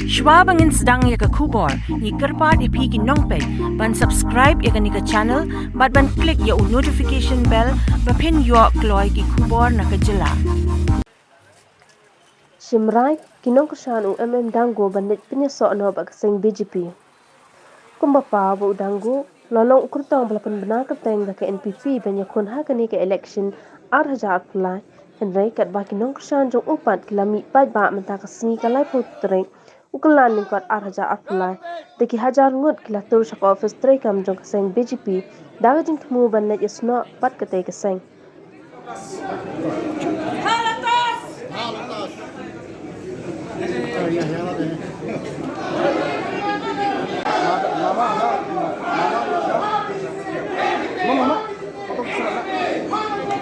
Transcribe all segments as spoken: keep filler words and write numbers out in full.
Shwa ba ngin sdang ïa ka khubor, ngi kyrpad ïa phi ki nongpeit ban subscribe ïa kane ka channel bad ban click ïa u notification bell ba phin ïoh kloi ki khubor na ka jylla. Shimrai, ki nongkyrshan u M M Dango ban leit pynïasoh noh bad ka seng B J P. Kumba paw ba u Dango, la long u kyrtong ba la pynbna kyrteng da ka N P P ban ïakhun ha kane ka election ar hajar arphew lai. Hynrei katba ki nongkyrshan jong u pat ki la mih paidbah mynta ka sngi ka laiphew tarik u Kyllalyngkot ar hajar arphew lai, da ki hajar ngut ki la tur sha ka ophis treikam jong ka seng B J P da ka jingthmu ban leit ïasnoh bad katei ka seng.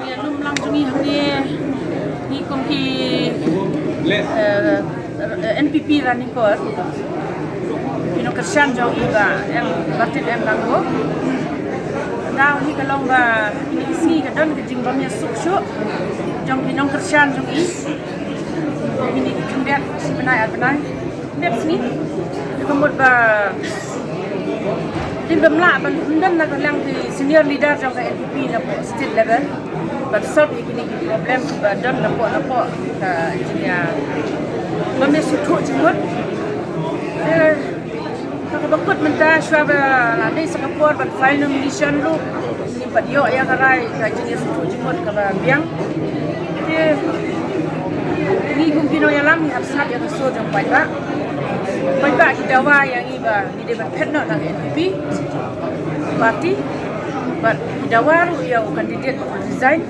Ïa lum lang jong ngi hangne, ngi kum ki, eh, N P P Ranikor, ki nongkyrshan jong i Bah M, Martin M Dango. Nga hi ka long ba kine ki sngi ka don ka jingbym ïasuk shuh jong ki nongkyrshan jong i. Kine ki khyndiat shi bnai ar bnai. Dep sngi. Ka mut ba dei bym lah ban ym don na ka liang ki senior leader jong ka N P P na poh state level ban solve ïa kine ki problem ba don na poh na poh ka jingïa bym ïasuk shuh jingmut. Eh, kaba kut mynta shuwa ba la dei sa ka por ban file nomination ruh. Ngim pat ïoh ïa ka rai ka jingïasuk shuh jingmut kaba biang. Te ngi kum ki nongïalam ngi hap sngap ïa ka sur jong paidbah. Paidbah ki dawa ïa ngi ba ngi dei ban phet noh na ka N P P party. Bad ki dawa ruh ïa u candidate ba resign.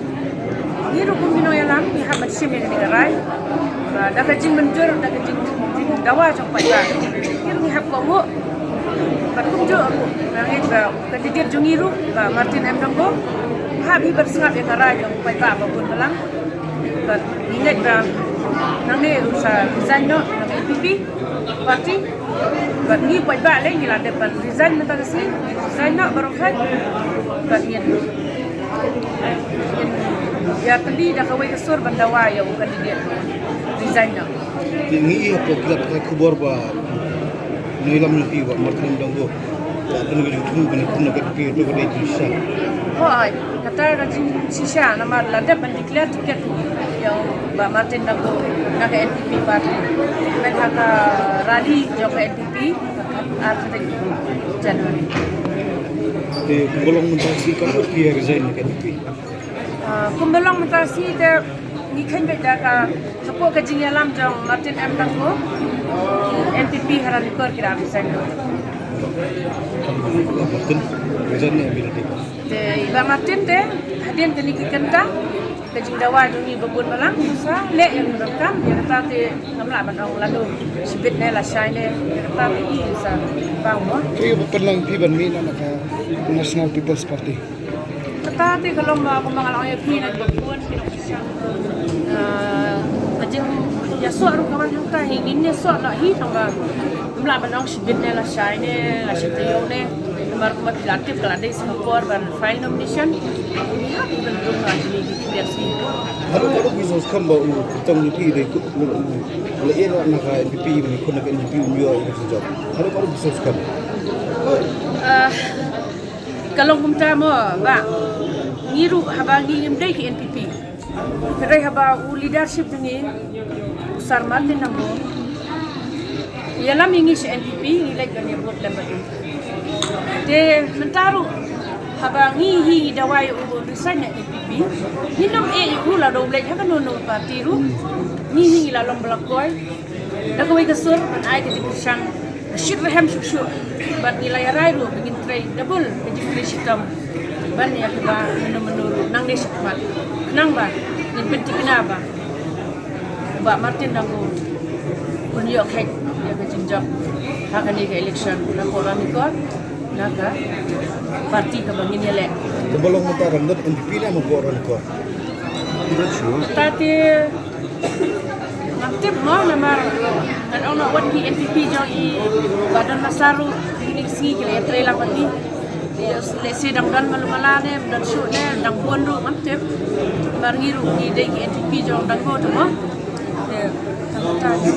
Ngi ruh kum ki nongïalam ngi hap ban shim ïa kane ka rai. Ba da ka jingmynjur, da ka jing, jingdawa jong paidbah, ngi ruh ngi hap kohnguh. Bad kumjuh ruh nga ngeit ba u candidate jong ngi ruh, Bah Martin M Dango, hap hi ban sngap ïa ka rai jong paidbah ba bun balang. Bad ngi ngeit ba nangne un sa resign noh na ka N P P party. Bad ngi paidbah lei ngi la dep ban resign mynta ka sngi, ngi resign noh baroh khat. Bad ngin, ngin ïatylli da kawei ka sur ban dawa ïa u candidate resign noh. Ngi, ngi ïa pok lat ka khubor ba nongïalam jong phi Bah Martin Dango, ba pynlong ka jingthmu ban ïakhun na ka N P P, to ka dei jingshisha. Hooid, kata ka jingshisha namar la dep ban declare ticket ïa u Bah Martin Dango na ka N P P party. Mynta ka rally jong ka N P P ar tarik January. Te kumba long mynta shi ka mut ki resign na ka N P P. Ah, kumba long mynta shi te ngi kheiñ beit da ka hapoh ka jingïalam jong Martin M Dango, ki N P P ha Ranikor ki la resign noh. Martin resign ne M P P? Te i Bah Martin te hadien kane ki kynta ka jingdawa jong ngi ba bun balang u sa leh ïa ka donkam, ïa kata te ngam lah ban ong lano shibit ne lashai ne, ïa kata te i sa paw mo. Te ba pynlong phi ban mih na ka National People's Party. Kata te ka long ba kumba nga la ong ïa phi na ba bun. Ah, ka jingïasoh ruh ka wan hangta hi, ngin ïasoh lah hi tang ba ngam lah ban ong shibit ne lashai ne, lashai taïew ne. Namar kumba phi la tip ka la dei sa ka por ban file nomination. Ngi hap ban rung ha kine ki khyndiat sngi. Haduh katta phi sngewskhem ba u kyrtong jong phi dei kut u la ïeh noh na ka N P P, ban ïakhun na ka N P P, um ïoh ïa ka jingjop? Haduh katta phi sngewskhem? Ah, ka long kumta mo, Bah. Ngi ruh haba ngi ngim dei ki N P P. Hynrei haba u leadership jong ngi u Sir Martin Dango u ïalam ïa ngi sha N P P, ngi leit ban ïa vote lem bad u. Te mynta ruh haba ngi hi ngi dawa ïa u ban resign na N P P, ngin ym eh ïa u lada u leit ha kano kano party ruh. Ngi hi ngi la long ba la koi da kawei ka sur ban ai ka jingkyrshan ba shit rhem shuh shuh. Bad ngi la ïa rai ruh ba ngin trei double ka jingtrei shitom ban ïa kiba mano mano ruh nangne shakhmat, khnang ba ngin pynthikna ba Bah Martin Dango un ïoh kheit ïa ka jingjop ha kane ka election na poh Ranikor na ka party kaba ngin ïaleh. Kumba long mynta, dang don N P P ne hapoh Ranikor? Mynta te ngam tip mo, namar ngan ong noh wat ki N P P jong i Bah Don Masaru, kine ki sngi ki la ïatrei lang bad ngi. Lehse dang don malu mala ne, dang shuh ne, dang bun ruh ngam tip. Namar ngi ruh ngi dei ki N P P jong Dango te mo. Te tang kata.